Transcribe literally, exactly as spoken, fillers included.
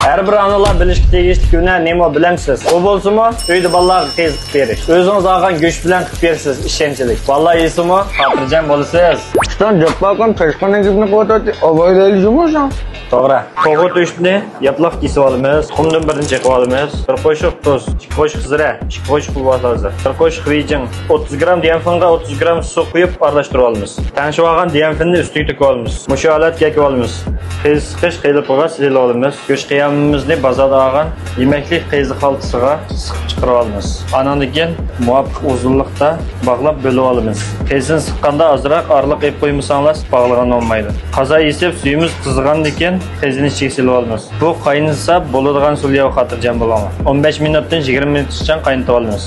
ھەر بىر ئانىلار بىلىشكە تېگىشلىك ھۈنەر نېمە بىلەمسىز؟ ئۇ بولسىمۇ ئۆيدە بالىلارغا قېزا قىلىپ بېرىش. ئۆزىڭىز ئالغان گۆش بىلەن قىلىپ بېرىسىز، ئىشەنچلىك. بالىلار يېسىمۇ خاتىرجەم بولىسىز. ئۇستام، جاپپاكام تاشقىنى گېپىنى قىلىۋاتاتتى. ئاۋايلايلى جۇمۇ سەن. توغرا. توخۇ تۆشۈنى ياپلاق كېسىپ ئالىمىز. تۇخۇمدىن بىرنى چېقىپ ئالىمىز. بىر قوشۇق تۇز، ئىككى قوشۇق زىرە، ئىككى قوشۇق پىلۋاس ھازىر. بىر قوشۇق ۋېيجىڭ. ئوتتۇز گرام دىيەنفىڭغا ئوتتۇز گرام سۇ قۇيۇپ ئارىلاشتۇرۇپ ئالىمىز. تەڭشىۋالغان دىيەنفىننى ئۈستىگە تۆكۈپ ئالىمىز. مۇشۇ ھالەتكە ئەكىپ ئالىمىز. قېزا سىقىش قېلىپىغا سېلىۋالىمىز. گۆش قىيامىمىزنى بازاردا ئالغان يېمەكلىك قېزا خالتىسىغا سىقىپ چىقىرىۋالىمىز. ئانىڭدىن كېيىن مۇۋاپىق ئۇزۇنلۇقتا باغلاپ بۆلۈۋالىمىز. قېزىنى سىققاندا ئازراق ئارىلىق ئېلىپ قويمىساڭلار، باغلىغان بولمايدۇ. قازا يېسەپ سۈيىمىز قىزىغاندىن كېيىن قېزىنى ئىچىگە سېلىۋالىمىز. بۇ قاينىسا بولىدىغان سۇلياۋ خاتىرجەم بولۇڭلار. ئون بەش مىنۇتتىن يىگىرمە مىنۇتقىچە قاينىتىۋالىمىز.